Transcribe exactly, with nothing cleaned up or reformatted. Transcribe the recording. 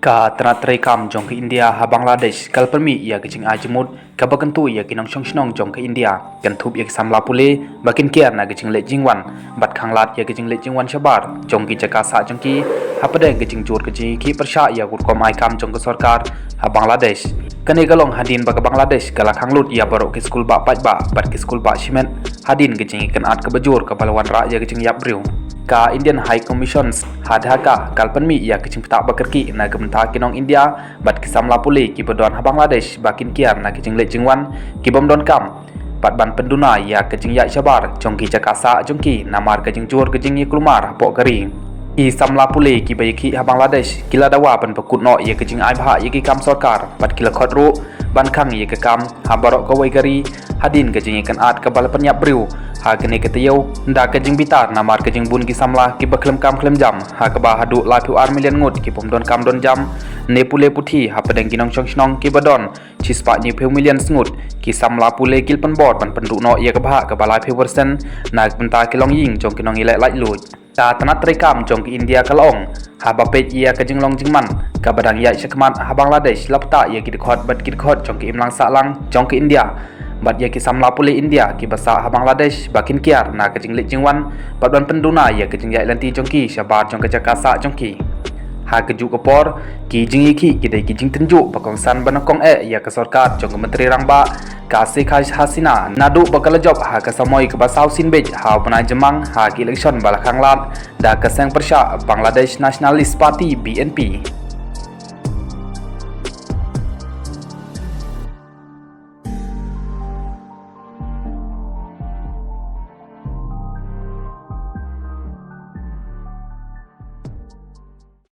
Ka tnat treikam jong ka India ha Bangladesh ka la pynmih ïa ka jingai jingmut kaba kyntu ïa ki nongshong shnong jong ka India, kynthup ïa ki samla pule ba kin kiar na ka jingleit jingwan bad khanglad ïa ka jingleit jingwan shabar jong ki jaka sah jong ki, hapdeng ka jingjur ka jingïakhih pyrshah ïa ka rukom ai kam jong ka sorkar ha Bangladesh. Kane ka long hadien ba ka Bangladesh ka la khang lut ïa baroh ki skul bah paidbah bad ki skul bah shimet hadien ka jingïakynad kaba jur kaba la wanrah ïa ka jingïap briew. Ka Indian High Commission ha Dhaka ka la pynmih ïa ka jingpyntah ba kyrkieh na ka bynta ki nong India bad ki samla pule kiba don ha Bangladesh ba kin kiar na ka jingleit jingwan ki bym don kam bad ban pynduna ïa ka jingïaid shabar jong ki jaka sah jong ki namar ka jingjur ka jingïakulmar hapoh ka ri. Ki samla pule kiba ïakhih ha Bangladesh ki la dawa ban pynkut noh ïa ka jingai bhah ïa ki kam sorkar bad ki la khot ruh ban khang ïa ka kam ha baroh kawei ka ri hadien ka jingïakynad kaba la pynïap briew ha kane ka taïew da ka jingbitar namar ka jingbun ki samla kiba khlem kam khlem jam, ha kaba haduh laiphew ar million ngut ki bym don kam don jam ne pule puthi hapdeng ki nongshong shnong kiba don shispah hynñiewphew million ngut. Ki samla pule ki la pynbor ban pynduh noh ïa ka bhah kaba laiphew percent na ka bynta ki longïing jong ki nongïaleh laitluid. Ka tnat treikam jong ka India ka la ong, haba peit ïa ka jinglong jingman kaba dang ïaid shakhmat ha Bangladesh, la pynthut ïa ki dkhot bad ki dkhot jong ka imlang sahlang jong ka India bad ïa ki samla pule India kiba sah ha Bangladesh ba kin kiar na ka jingleit jingwan bad ban pynduna ïa ka jingïaid lynti jong ki shabar jong ka jaka sah jong ki. Ha kajuh ka por, ki jingïakhih ki dei ki jingtynjuh ba kongsan ba nyngkong eh ïa ka sorkar jong ka Myntri Rangbah ka Sheikh Hasina naduh ba ka la jop ha ka samoi kaba saw sien beit ha u bnai Jymmang ha ka election ba la khanglad da ka seng pyrshah Bangladesh Nationalist Party, B N P.